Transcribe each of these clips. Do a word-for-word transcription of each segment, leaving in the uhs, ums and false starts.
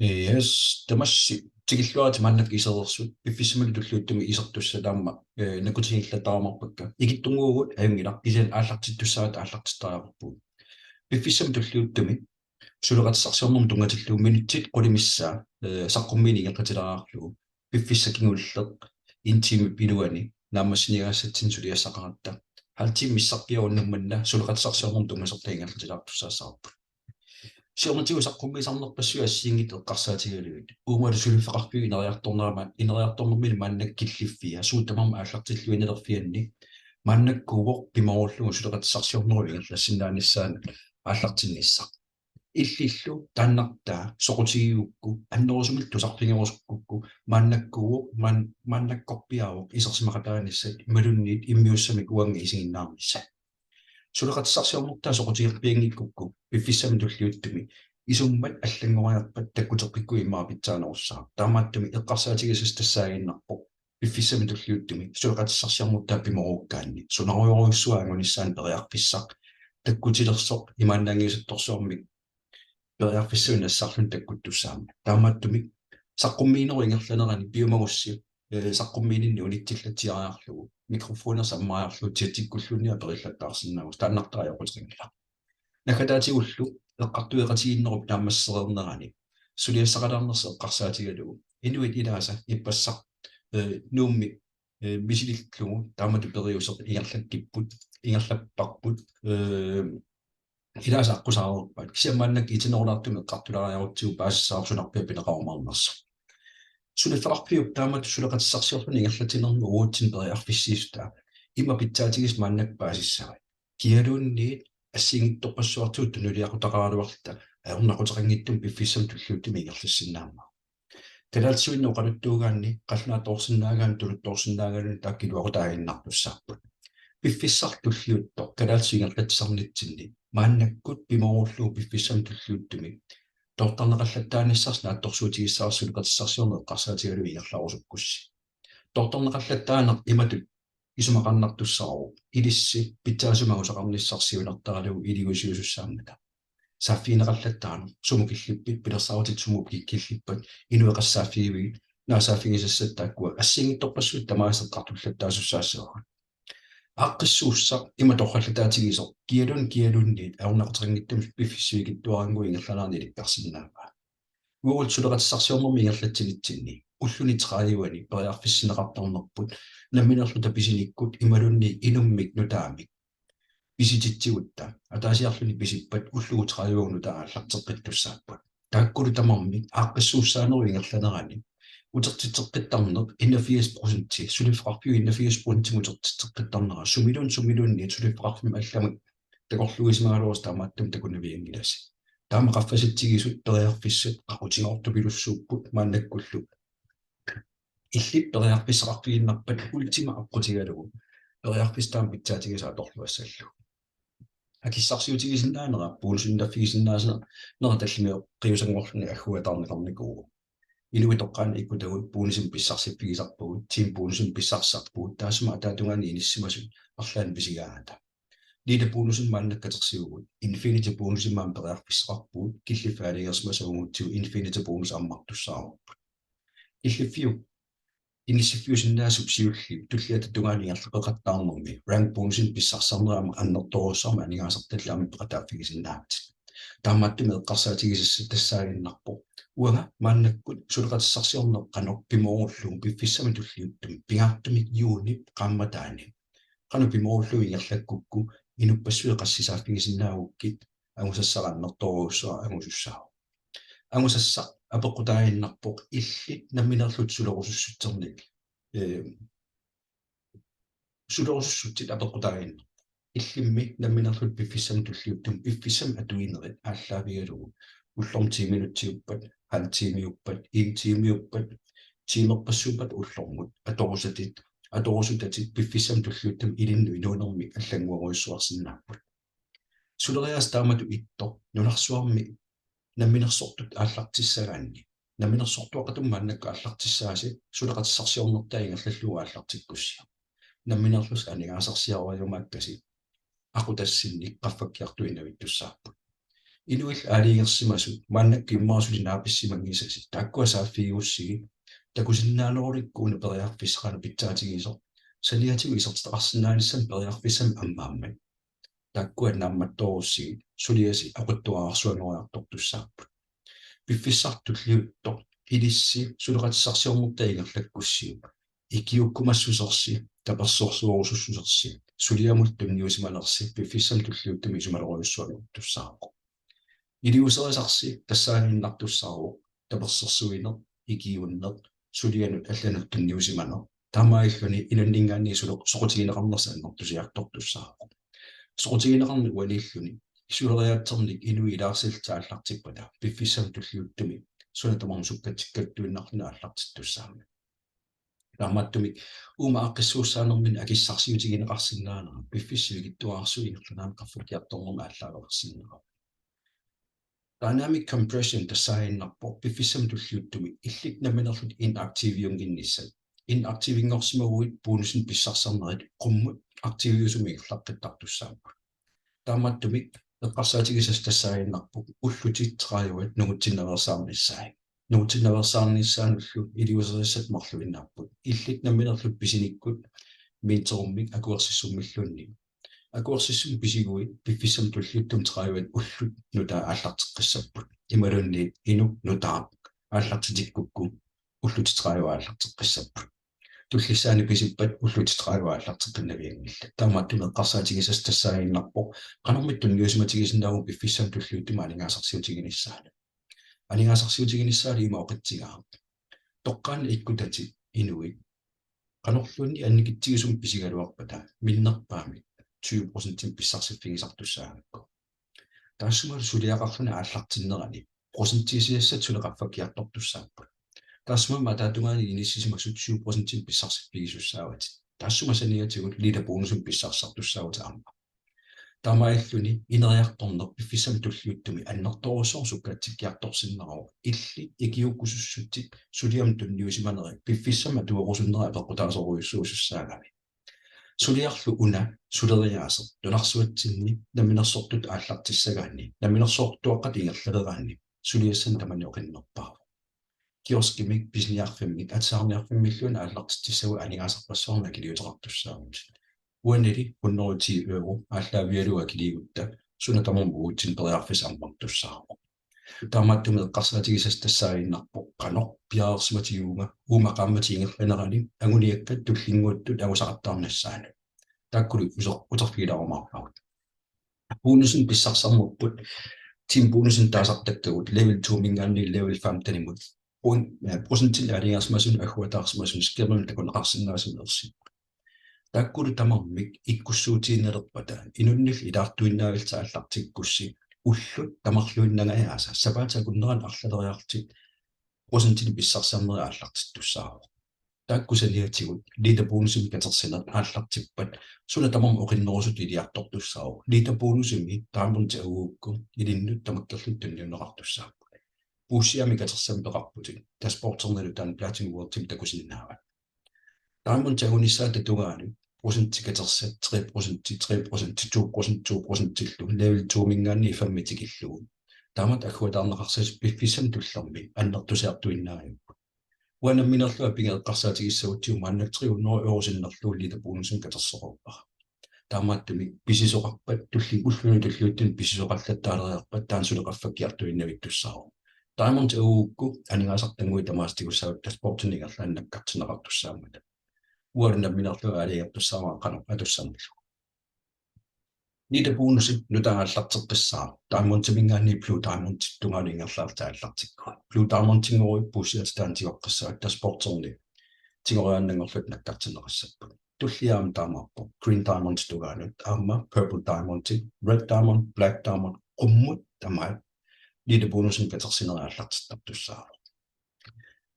Yes, tamassi tikilluaritsi maannakkut isereersut, piffissami tulliuttumi isertussat aamma, eh, nakutigillataarumaarpakka. Ikittunnguugut ajunngilaq, kisianni aallartittussaavatit aallartittariaqarpugut. Piffissami tulliuttumi suleqatissarsiornermut tunngatillugu minutsit qulit missaat, eh, saqqummiineq ingerlatilaariarlugu. Piffissaq kingulleq en timep iluani naammassiniagassatsinnik suliassaqaratta. Halv time missarpiarunnaarmat suleqatissarsiornermut tunngasortaa ingerlatilaartussaassavarput. Siornatigut saqqummiisarnerpassuit assigiinngitsut eqqarsaatigalugit. Uumalu suliffeqarfiup ineriartornerama, ineriartornermini maannakkut killiffia, suut tamarmik aallartilluinnalerfianni, maannakkuuvoq pimoorullugu suleqatissarsiornerup ingerlassinnaanissaanut aallartinnissaq. Illillu taannartaa soqutigigukku, annerusumillu tusarfigerusukkukku, maannakkuuvoq, maan-, maannakkorpiaavoq isersimaqataanissat imaluunniit immiussamik uannga isiginnaarnissat. Suleqatissarsiornertaa soqutigerpianngikkukku piffissami tulliuttumi isummat allanngoriarpat takkuteqqikkuit immaqa pitsaanerussaaq. Taamaattumik eqqarsaatigisassat tassaaginnarpoq piffissami tulliuttumi suleqatissarsiornertaa pimoorukkaanni sunarujorujussuaq angunissaanut periarfissaq takkutilersoq imaannaanngiusattorsuarmik periarfissuinnassarluni takkuttussaammat. Taamaattumik saqqummiinerup ingerlanerani piumagussi, eh, saqqummiininni unitsillatsiariarlugu, mikrofonersammaariarlugu, chatikkulluunniit aperillattaarsinnaavusi, taannartaa ajoquteqanngilaq. Naggataatigullu eqqartueqatigiinnerup naammassereernerani suliassaqalaarnersi eqqarsaatigalugu inuit ilaasa ippassaq, eh, Nuummi, eh, misilillugu taamatut periuseq ingerlakkipput, ingerlapparput, eh, ilaasa aqqusaareerpaat. Kisianni maannakkut itinerulaartumik eqqartulaariarutsigu paasissavarput sunarpiaq pineqarumaarnersoq. Suliffeqarfiup taamatut suleqatissarsiorluni ingerlatsinermi uatsinnut periarfissiissutaa ima pitsaatigisoq maannakkut paasissavat. Kialuunniit assigiinngitsorpassuartigut tunuliaqutaqaraluarluta ajornaquteqanngitsumik piffissami tulliuttumi ingerlassinnaammat. Kalaallisuinnaq oqaluttuugaanni, qallunaatoorsinnaagaanni, tuluttoorsinnaagaanni taakku iluaqutaaginnartussaapput. Piffissaq tulliuttoq kalaallisut ingerlatsisarnitsinni maannakkut pimoorullugu piffissami tulliuttumi toortarneqallattaanissarsi naatsorsuutigissavarsi suleqatissarsiorneq eqqarsaatigalugu ingerlarusukkussi. Toortarneqallattaaneq imatut isumaqarnartussaavoq: ilissi pitsaasumik angusaqarnissarsi siunertaralugu iliuusiusussaammata. Saaffigineqallattaaneq: sumut killippit, pilersaarutit sumut ki-, killippat, inuit qassit saaffigivigit, naak saaffigisassat taakkua assigiinngitsorpassuit tamaasa eqqartullattaasussaassavarput. Aaqqissuussaq ima torrallataatigisoq kialuunniit kialuunniit ajornaquteqanngitsumik piffissap sivikitsuarannguup ingerlanerani ilikkarsinnaavaa. Uagut suleqatissarsiornermi ingerlatsinitsinni ulluni tredive-ani periarfissinneqartarnerput nammineerluta pisinikkut imaluunniit inummik nutaamik pisititsigutta ataasiarluni pisippat ullugu tredive-unnut aallarteqqittussaapput. Taakkulu tamarmik aaqqissuussaanerup ingerlanerani utertitseqqittarneq enogfirs procenti, suliffeqarfiup enogfirs procentimik utertitseqqittarnera sumiluun-, sumiluunniit suliffeqarfimmut allamut takorluuisimagaluarussi taamaattumik takunavianngilasi. Taama qaffasitsigisut periarfissat qaqutigoortupilussuupput maannakkullu. Illit periarfissaqarfigiinnarpat Ultima aqqutigalugu periarfissaq taama pitsaatigisoq atorluassallugu. Akissarsiutigisinnaanera, bonusinik naaffigisinnaasera, nera tallimeeqqiusanngorluni agguataarneqarnikuuvoq. Inuit toqqaannaq ikkutagut bonusinik pissarsiffigisarpagut, team bonusinik pissarsisarpugut, taassuma ataatungaani inissimasut arlaannik pisigaangata. Leader bonusinik maannakkut katersivugut, infinity bonusinik maanna periarfissaqarpugut, killiffik aalajangersimasoq uagutsigu infinity bonus ammartussaavarput. Killiffiup inissiffiusinnaasup siulliup tulliata tungaanut ingerlaqqeqattaarnermi rank bonusinik pissarsisarnera aamma annertoorujussuarmik aningaasartut aamma peqataaffigisinnaavatit. Taamaattumik eqqarsaatigisassat tassaaginnarpoq: uanga maannakkut suleqatissarsiorneq qanoq pimoorullugu piffissami tulliuttumi, pingaartumik juunip qaammataani qanoq pimoorullugu ingerlakkukku inuppassuit qassit saaffigisinnaagukkit angusassaq annertoorujussuaq angusussaavoq. Angusassaq apeqqutaaginnarpoq illit nammineerlutit sulerusussutsinnik, eh, sulerusussutsit apeqqutaaginnarpoq. Illimmi nammineerlutit piffissami tulliuttumi piffissami atuinerit aallaavigalugu ullormut ti minutsiuppat, halv tiimiuppat, en tiimiuppat, tiimerpassuuppat ullormut atorusatit, atorusutatit piffissami tulliuttumi ilinnut inuunermi allannguerujussuarsinnaapput. Suleriaaseq taamatut ittoq nunarsuarmi namminersortut aallartissagaanni. Namminersortuaqqatut maannakkut aallartissaasi suleqatissarsiornertaa ingerlallugu aallartikkussiuk. Nammineerlusi aningaasarsiaruajumaakkasi aqutassinnik qaffakkiartuinnavittussaapput. Inuillu aalajangersimasut maannakkut immaqa suli naapissimanngisasi, taakkua saaffigigussigit takusinnaanerulikku una periarfissaq qanoq pitsaatigisoq, saniatigut isertitaqarsinnaanissamut periarfissamik ammaammat. Taakkua naammattoorussigit suliasi aquttuararsuanngoriartortussaapput. Piffissaq tulliuttoq ilissi suleqatissarsiornertaa ingerlakkussiuk ikiukkumassusersi, tapersersuerusussusersi, suliamut tunniusimanersi piffissami tulliuttumi isumalerujussuanngortussaavoq. Iliuuserisarsi tassaaginnartussaavoq tapersersuineq, ikiuunneq, sulianut allanut tunniusimaneq, taamaalilluni inunninngaanniit suleq-, soqutigineqarnersi annertusiartortussaavoq. Soqutigineqarneq uaniilluni isuleriaatsernik inuit ilaarsillutik aallartippata piffissami tulliuttumi suna tamarmi sukkatsikkaluttuinnarluni aallartittussaammat. Taamaattumik uuma aaqqissuussaanermini akissarsiutigineqarsinnaanera piffissap sivikitsuararsuup ingerlanerani qaffakkiartornermi aallaaveqarsinnaavoq. Dynamic compression tassaaginnarpoq piffissami tulliuttumi illit nammineerlutit inaktiviunnginnissat. Inaktivinngorsimaguit bonusinik pissarsisarnerit qummut aktiviusumik ingerlaqqittartussaapput. Taamaattumik eqqarsaatigisassat tassaaginnarpoq ullutit tredive nungutsinnaveersaarnissaat. Nungutsinnaveersaarnissaanullu iliuuserisassatit marluinnaapput. Illit nammineerlutit pisinikkut minterimik akuersissummilluunniit. Akuersissummik pisiguit piffissami tulliuttumi tredive ullut nutaat aallarteqqissapput. Imaluunniit inuk nutaaq aallartitikkukku ullutit tredive aallarteqqissapput. Tullissaani pisippat ullutit tredive aallarteqqinnavianngillat. Taamaattumik eqqarsaatigisassat tassaaginnarpoq qanormita tunniusimatigisinnaavugut piffissami tulliuttumi aningaasarsiutiginissaanut. Aningaasarsiutiginissaanut ima oqitsigaaq. Toqqaannaq ikkutatit inuit qanorluunniit annikitsigisumik pisigaluarpata minnerpaamik tyve procentimik pissarsiffigisartussaagakku. Taassumalu suliaqarluni aallartinnerani procentiusiassat suli qaffakkiartortussaapput. Taassuma ataatungaani inissisimasut tyve procentimik pissarsiffigisussaavatit. Taassuma saniatigut lederbonusimik pissarsisartussaavatit aamma. Taamaalilluni ineriartorneq piffissami tulliuttumi annertoorujussuarmik sukkatsikkiartorsinnaavoq illit ikiuukkusussutsit suliamut tunniusimanerit piffissami atuerusunneri apeqqutaasorujussuusussaagami. Suliarlu una suleriaaseq nunarsuatsinni namminersortutut aallartissagaanni, namminersortuaqqatut ingerlaleraanni suliassanik tamanit oqinnerpaavoq. Kioskimik, pisiniarfimmik, atisaarniarfimmilluunniit aallartitsissaguit aningaasarpassuarnik akiliuteqartussaavutit. Uanili hundrede og ti euro aallaavigalugu akiliigutta suna tamarmi uagutsinnut periarfissaq ammartussaavoq. Taamaattumik eqqarsaatigisassat tassaaginnarpoq qanoq piareersimatigivunga uuma qaammatip ingerlanerani anguniakkat tullinnguuttut angusaqattaarnissaannut. Taakkulu uter-, uterfigilaarumaarpagut. Bonusinik pissarsisarnerput team bonusinik taasartakkagut level to-minngaanniit level femten-imut. Point, eh, procentinik aalajangersimasunut agguataarsimasunut skillerinik takuneqarsinnaasunik ersipput. Taakkulu tamarmik ikkussuutiinnalerpata inunnillu ilaartuinnaavillutik aallartikkussi ullut tamarluinnangajaasa sapaatip akunnerani arlaleriarlutit procentinik pissarsisarnerit aallartittussaavoq. Taakku saniatigut lederbonusimik katersineq aallartippat suna tamarmi oqinnerusutut iliartortussaavoq. Lederbonusimi Diamondit angugukku ilinnut tamakkerlutit tunniunneqartussaapput. Puussiami katersamik peqarputit dashboardernilu taanna Platinum Worldimi takusinnaavat. Diamondit angunissaata tungaanut procentit katersat tre procent, tre procent, to procent, to procentillu level to-minngaanniit femmi tikillugu. Taamatut agguataarneqarsimasut piffissami tullermi annertusiartuinnarput. Uanga nammineerlunga pigeqqarsaatigissagutsigit maannakkut tre hundrede euro sinnerlugu lederbonusimik katersoruppara. Taamaattumik pisisoqarpat tulliani ulluni tulliuttuni pisisoqallattaaleriarpat taanna suli qaffakkiartuinnavittussaavoq. Diamondit angugukku aningaasartannguit tamaasa tigussavatit dashboardinni ingerlaannaq nakkartinneqartussaammata. Uanga nammineerlunga aalajangertussaavara qanoq atussamillu. Lederbonusi nutaaq aallarteqqissaaq Diamondiminngaanniit Blue Diamondip tungaanut ingerlaarlutit aallartikkuit. Blue Diamondinngoruit puussiatit taanna tigoqqissavat dashboarderni tigoriaannanngorlutit nakkartinneqassapput. Tullia aamma taamaappoq Green Diamondip tungaanut aamma Purple Diamond, Red Diamond, Black Diamond qummut tamaat lederbonusimik katersinerit aallartittartussaavoq.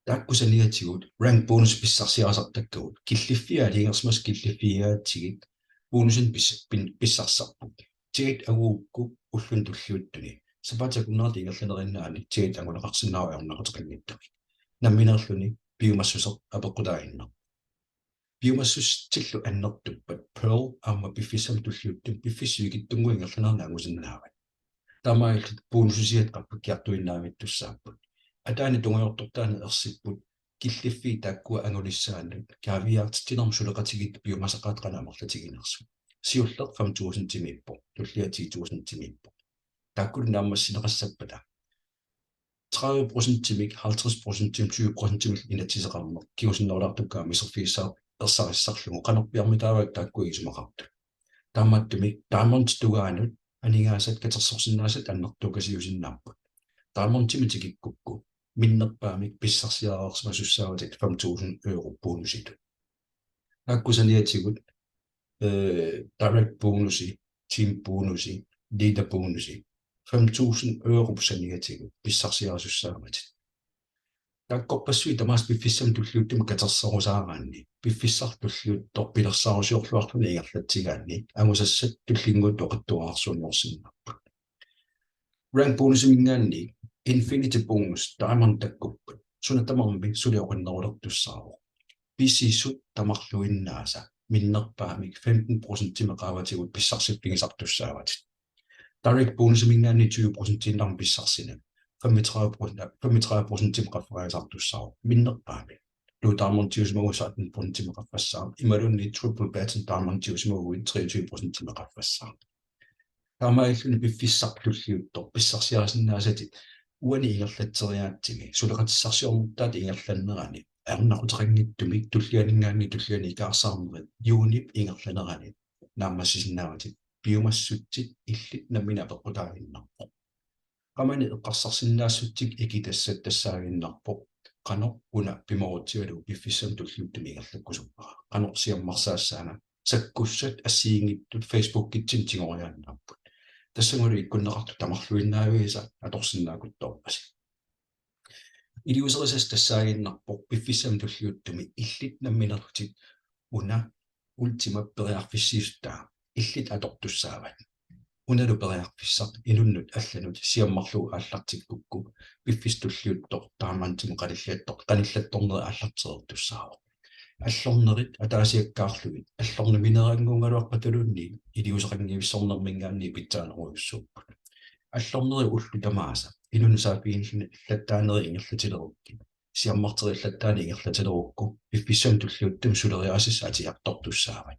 Taakku saniatigut rank bonus pissarsiarisartakkagut killiffiit aalajangersimasut killiffigigaatsigit bonusinik pis-, pin-, pissarsisarput. Jade angugukku ulluni tulliuttuni sapaatip akunnerata ingerlaneriinnaani Jade anguneqarsinnaavoq ajornaquteqanngitsumik. Nammineerluni piumassuseq apeqqutaaginnarpoq. Piumassusillu annertuppat Pearl aamma piffissami tulliuttumi piffissap sivikitsunnguup ingerlanerani angusinnaavat. Taamaalillutik bonusiat qaffakkiartuinnavittussaapput. Ataani tungujortortaani ersipput killiffiit taakkua angulissaannut kaaviiaartitsinermut suleqatigiit piumasaqaatit qanoq amerlatiginersut. Siulleq fem tusindimiippoq, tullia ti tusindimiippoq. Taakkulu naammassineqassappata tredive procentimik, halvtreds procentimik, tyve procentimik inatsiseqarneq kingusinnerulaartukkut aamma iserfigissavarput ersarissarlugu qanorpiarmi taava taakku isumaqartut. Taamaattumik Diamond tungaanut aningaasat katersorsinnaasat annertukasiusinnaapput. Diamondimik tikikkukku minnerpaamik pissarsiareersimasussaavatit fem tusind euro bonusitut. Taakku saniatigut, eh, direct bonusi, team bonusi, leader bonusi, fem tusind euro saniatigut pissarsiarisussaavatit. Taakkorpassuit tamaasa piffissami tulliuttumi katersorusaaraanni, piffissaq tulliuttoq pilersaarusiorluarluni ingerlatsigaanni angusassat tullinnguuttut oqitsuararsuanngorsinnaapput. Rank bonusiminngaanniit Infinity Bonus Diamond takkupput. Suna tamarmi suli oqinnerulertussaavoq. Pisisut tamarluinnaasa minnerpaamik femten procentimik qaavatigut pissarsiffigisartussaavatit. Direct bonusiminngaanniit tyve procentiinnarmik pissarsineq femogtredive procent, femogtredive procentimik qaffarigisartussaavoq minnerpaamik. Blue Diamondiusimaguit sytten procentimik qaffassaaq. Imaluunniit Triple Platinum Diamondiusimaguit treogtyve procentimik qaffassaaq. Taamaalilluni piffissaq tulliuttoq pissarsiarisinnaasatit uani ingerlatseriaatsimi suleqatissarsiornertaata ingerlannerani ajornaquteqanngitsumik tullianinngaanniit tulliani ikaarsaarnerit juunip ingerlanerani naammassisinnaavatit piumassutsit illit nammineq apeqqutaaginnarpoq. Qamani eqqarsarsinnaassutsit ikitassat tassaaginnarpoq qanoq una pimoorutsigalugu piffissami tulliuttumi ingerlakkusuppara. Qanoq siammarsaassaanga, sakkussat assigiinngitsut Facebookitsinnut tigoriaannaapput. Tassanngalu ikkunneqartut tamarluinnaviisa atorsinnaakuttoorpasi. Iliuuserisassat tassaaginnarpoq piffissami tulliuttumi illit namminerlutit una Ultimap periarfissiissutaa illit atortussaavat. Unalu periarfissaq inunnut allanut siammarlugu aallartikkukku piffissaq tulliuttoq Diamondimut qanillattor-, qanillattornerit aallartereertussaavoq. Allornerit ataasiakkaarlugit allornut minerannguugaluarpataluunniit iliuuseqanngivissornerminngaanniit pitsaanerujussuupput. Allornerit ullut tamaasa inunnut saaffigillattaanerit ingerlatilerukkit, siammarterillattaaneq ingerlatilerukku piffissami tulliuttumi suleriaaseq atiartortussaavat.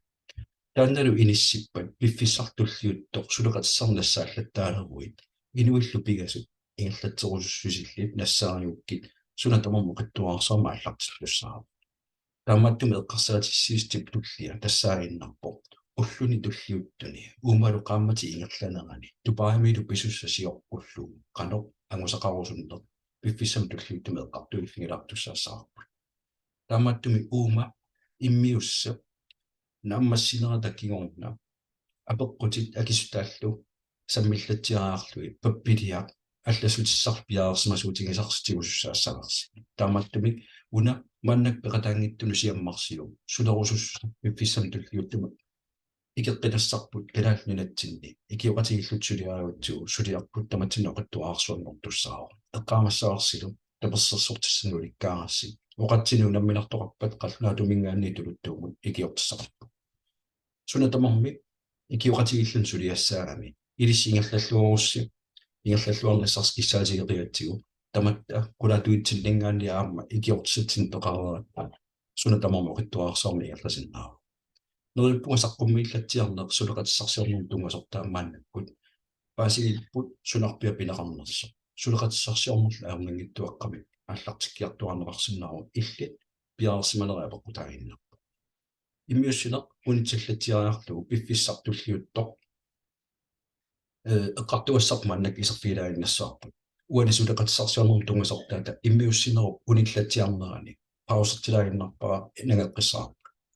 Taannalu inissippat piffissaq tulliuttoq suleqatissarneq nassaallattaaleruit inuillu pingasut ingerlatserusussusillit nassaariukkit suna tamarmi oqitsuararsuarmik aallartittussaavoq. Taamaattumik eqqarsaatissiissutip tullia tassaaginnarpoq ulluni tulliuttuni uumalu qaammatit ingerlanerani Dubaimilu pisussaq sioqqullugu qanoq angusaqarusunneq piffissami tulliuttumi eqqartuiffigilaartussaassavarput. Taamaattumik uuma immiussaq naammassinerata kingorna apeqqutit akissutaallu sammillatsiariarlugit pappiliaq allassutissarlu piareersimasuutigisarsi tigusussaassavarsi. Taamaattumik una maannakkut peqataanngitsunut siammarsiuk sulerusussuseq piffissami tulliuttumi ikeqqitassarput Kalaallit Nunatsinni ikioqatigiilluta suliarigatsigu suliarput tamatsinnut oqitsuararsuanngortussaavoq. Eqqaamassavarsilu tapersersortissanik ulikkaarassi. Oqatsinnut unamminartoqarpat qallunaatuminngaanniit tuluttuumut ikiortissaqarpoq. Suna tamarmi ikioqatigiilluni suliassaagami ilissi ingerlalluarussi ingerlalluarnissarsi kissaatigeqigatsigu tamatta qulaatuitsinninngaanniit aamma ikiortissatsinnik peqareeratta suna tamarmi oqitsuararsuarmik ingerlasinnaavoq. Neriuppunga saqqummiillatsiarneq suleqatissarsiornermut tunngasortaa maannakkut paasiliipput sunarpiaq pineqarnersoq. Suleqatissarsiornerlu ajornanngitsuaqqamik aallartikkiartuaarneqarsinnaavoq illit piareersimanerit apeqqutaaginnarpoq. Immiussineq unitsillatsiariarlugu piffissaq tulliuttoq, eh, eqqartugassarput maannakkut iserfigilaaginnassavarput. Uani suleqatissarsiornermut tunngasortaata immiussinerup unillatsiarnerani pausertilaaginnarpara nangeqqissavarput.